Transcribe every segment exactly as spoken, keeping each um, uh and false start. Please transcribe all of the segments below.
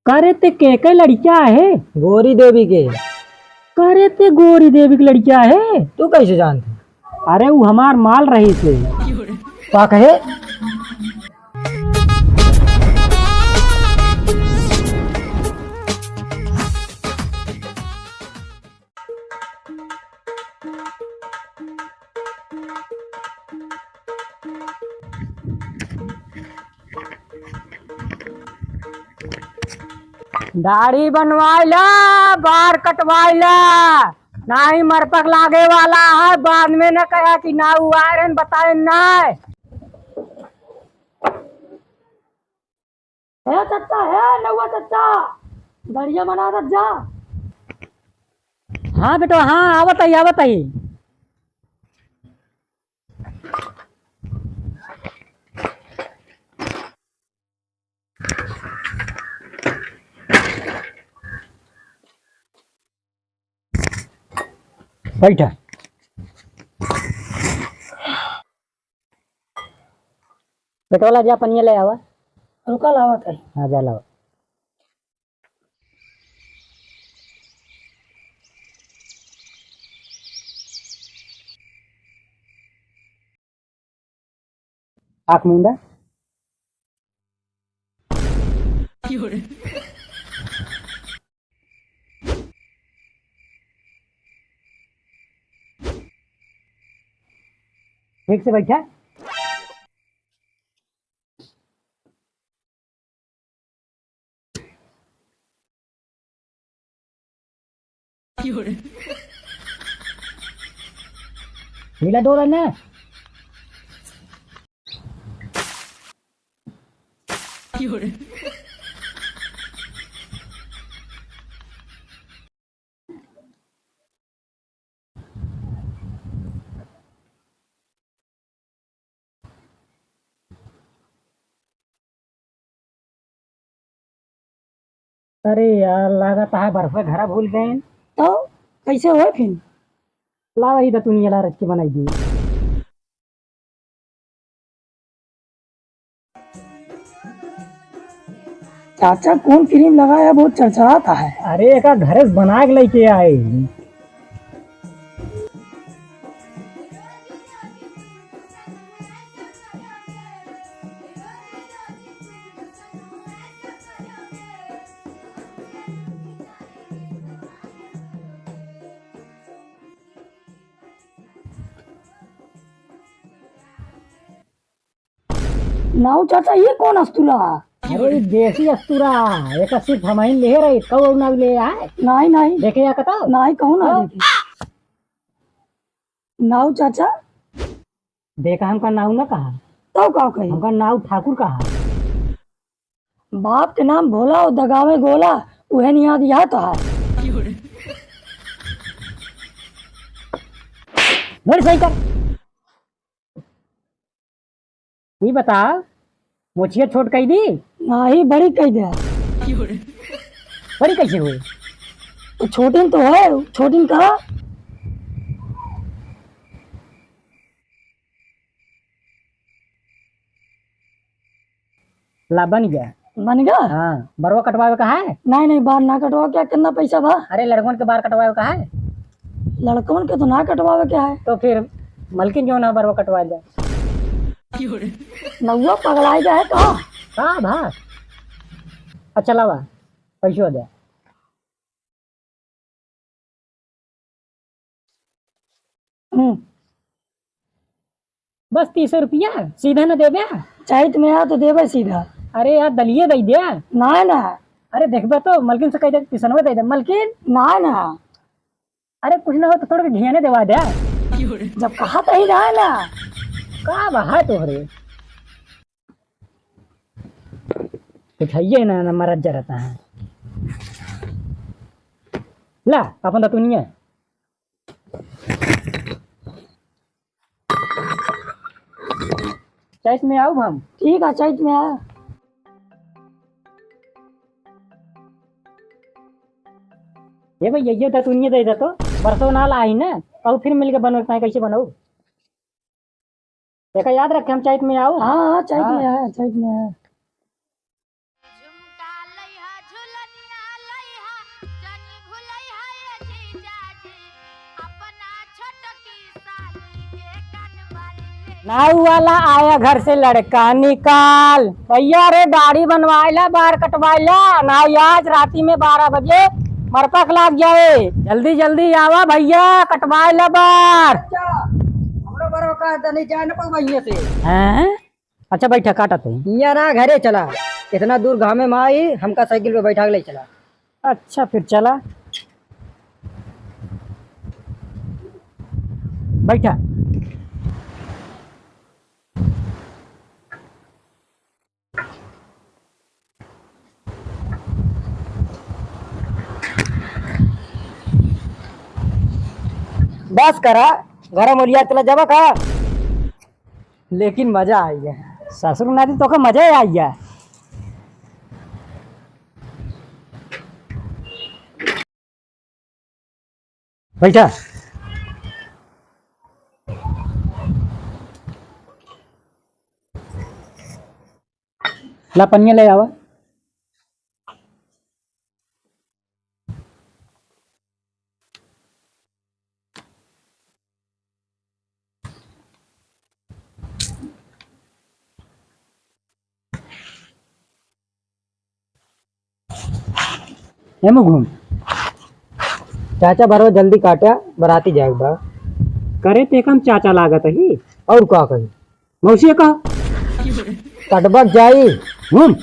अरे ते के के लड़िका है? गोरी देवी के। अरे ते गोरी देवी के लड़िका है? तू कैसे जानते? अरे उ हमार माल रही से। का कहे? दाढ़ी बनवाइला, बार कटवाइला, नाही मरपक लागे वाला है, बाद में न कहा कि ना उ आए रहन, बताए ना। हे चच्चा, हे नौआ चच्चा, दढ़िया बना दत जा। हाँ बेटवा, हाँ, आवत ही, आवत ही। बैठा। बेटवा ला जा पनिया ले आवा। रुका लावत है। हाँ, जा लावा। आँख मूंदा। ठीक से बैठा। मिला डोरा ना। अरे यार, लागत है बर्फे घरा भूल गए। तो कैसे होए फिर? लावा ही दतुनिया ला रच के बनाई दी। चाचा, कौन क्रीम लगाया, बहुत चरचराता है। अरे, एका घरे से बना के लेके आए। नाऊ चाचा, ये कौन अस्तुरा? अरे, ई देसी अस्तुरा, एका सिर्फ हमहिन लेहे रही, कऊ अउर नाऊ ले आए? नाहीं, नाहीं। देखे या कतौ? नाहीं, कहूँ ना हाँ। देखे। नाऊ चाचा? देखा, हमका नाऊ ना कहा। तब का कही? हमका नाऊ ठाकुर कहा। बाप के नाम भोला और दगावे गोला, उहे नियाद यह तो है। मोड़ सही कर। ई बता, मोछिया छोट कई दी? नाही, बड़ी कई दे। बड़ी कैसे हुई? तो छोटिन तो है, छोटिन करा। ला, बन गया। बन गया? हाँ, बरवा कटवावे का है? नहीं, नहीं, बार ना कटवाओ, क्या कितना पैसा बा? अरे, लड़कवन के बार कटवावे का है? लड़कवन के तो ना कटवावे के है। तो फिर मलकिन जो ना बरवा कटवा दे। नौआ पगलाई गया है का? का बा? अच्छा, लावा, पैसो दे। हम्म। बस तीस रुपया सीधा न देबे? चैत में आ तो देबे सीधा। अरे यार, दलिये दे दे। ना, ना। अरे देखबे तो, मलकिन से कह दे, पिसनवे दे दे। मलकिन। ना, ना। अरे कुछ ना हो तो थोड़ा के घियाने देवा दे। जब कहा तो ही रहा ना। का बा है तोहरे? कुछ है ये ना, ना मरत जरता है। ला, अपन दतुनिया। चैत में आउब हम। ठीक है, चैत में आ। ये भैया, ये दतुनिया दे दे तो, बरसो ना लाई ना, और फिर मिलके बनवे के कैसे बनाऊ? एका याद रखे, हम चैत में आउब। हाँ, हाँ, चैत हाँ। में आया, चैत में आया। नाऊ वाला आया घर से लड़का निकाल। भैया रे, दाढ़ी बनवाइला, बार कटवाइला, नाई आज राती में बारह बजे मरपख लाग जाए। जल्दी जल्दी आवा भैया, कटवाइला बार। अच्छा, हमरो बड़ो का तनी जाए न पाऊ भैया से। हैं? अच्छा बैठा, काटत है। हियाँ ना, घरे चला, इतना दूर घामे में आई, हमका साइकिल पे बैठा के ले चला। अच्छा, फिर चला। बैठा। बस करा, घर मोलिया तला जबा का। लेकिन मजा आई है। ससुर नाती तोका मजा आई है। बैठा। ला पनिया ले आवा। एमे घूम। चाचा भरवा जल्दी काटा, बराती जाए बा। करे ते कम चाचा लागत ही। और का कही? मौसी का? कटबक जाई। घूम।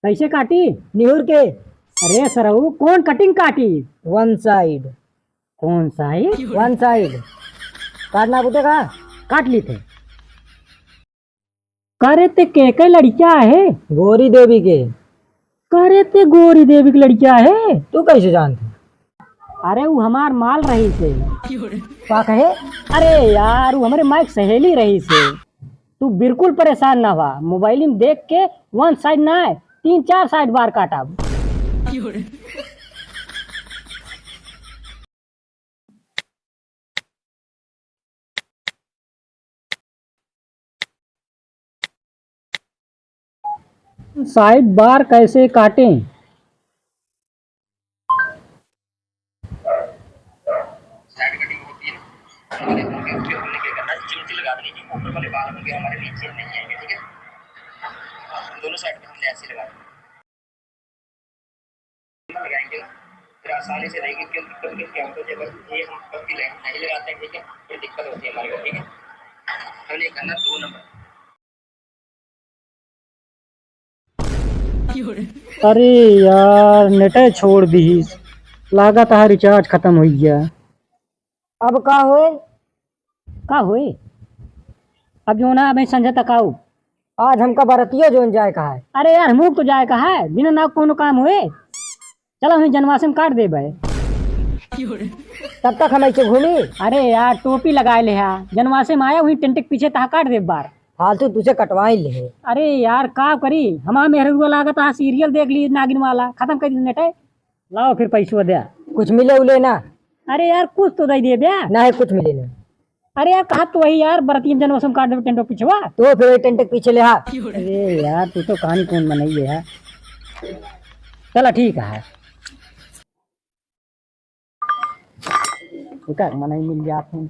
कैसे काटी? निहुर के। अरे सरऊ, कौन कटिंग काटी? One side। कौन side? One side। काटना पुते का? काट ली थे। करे ते के के लड़किया है? गोरी देवी के। करे ते गोरी देवी के लड़किया है? तू कैसे जानते? अरे, उ हमार माल रही से। का कहे? अरे यार, उ हमरे माई के सहेली रही से। तू बिल्कुल परेशान ना हुआ, मोबाइल में देख के one side ना है, तीन चार side बार काटा। Side बार कैसे काटें? Side cutting होती है, हमारे मुंह के ऊपर हमने क्या करना है, चिमटी लगा देनी है, ऊपर वाले बाल होंगे हमारे नीचे नहीं आएंगे, ठीक है? दोनों side पे हमने ऐसे लगा देना। लगाएंगे ना, फिर आसानी से रहेगी। क्यों दिक्कत होगी? क्या होता है, जब ये हम पक्की लाइन नहीं लगाते हैं, ठीक है, फिर दिक्कत होती है हमारे को, ठीक है। हमने करना दो नंबर। अरे यार, नेटे छोड़ दीस, लागत है recharge खत्म हो गया। अब का होए? का होए? अब जो ना, अबे संझा तक आऊ। आज हमका बरतियो जोन जाए का है। अरे यार, हमहू तो जाए का है, बिना ना कोनो काम होए। चला, वहीं जनवासे में काट देबे। तब तक हम ऐसे घूमी? अरे यार, टोपी लगाए ले हा, जनवासे में आया, वहीं टेंट के पीछे तहा काट देब बार। फालतू तुझे कटवाई ले। अरे यार, का करी, हमार मेहरुआ लागत हा serial देख ली नागिन वाला, खत्म कर दी नेटे। लाओ फिर पैसवा दे। कुछ मिले उले ना? अरे यार, कुछ तो दे दिए बे। ना है, कुछ मिले ना। अरे यार, कहा तो वही यार, बरतियन जनवासे में काट देबे टेंट के पीछे बा। तो फिर वही टेंट के पीछे ले हा। अरे यार, तू तो कहानी कौन बनाई है यार। चला ठीक है। एकर मनई मिल जात हैं।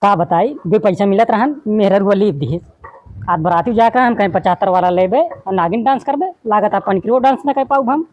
का बताई, बे पैसा मिलत रहन, मेहररुआ लीप दिहिस। आज बराती जाके हम कहीं पचहत्तर वाला लेबे और नागिन dance करबे, लागत है पनकिरो dance न कर पाउब हम।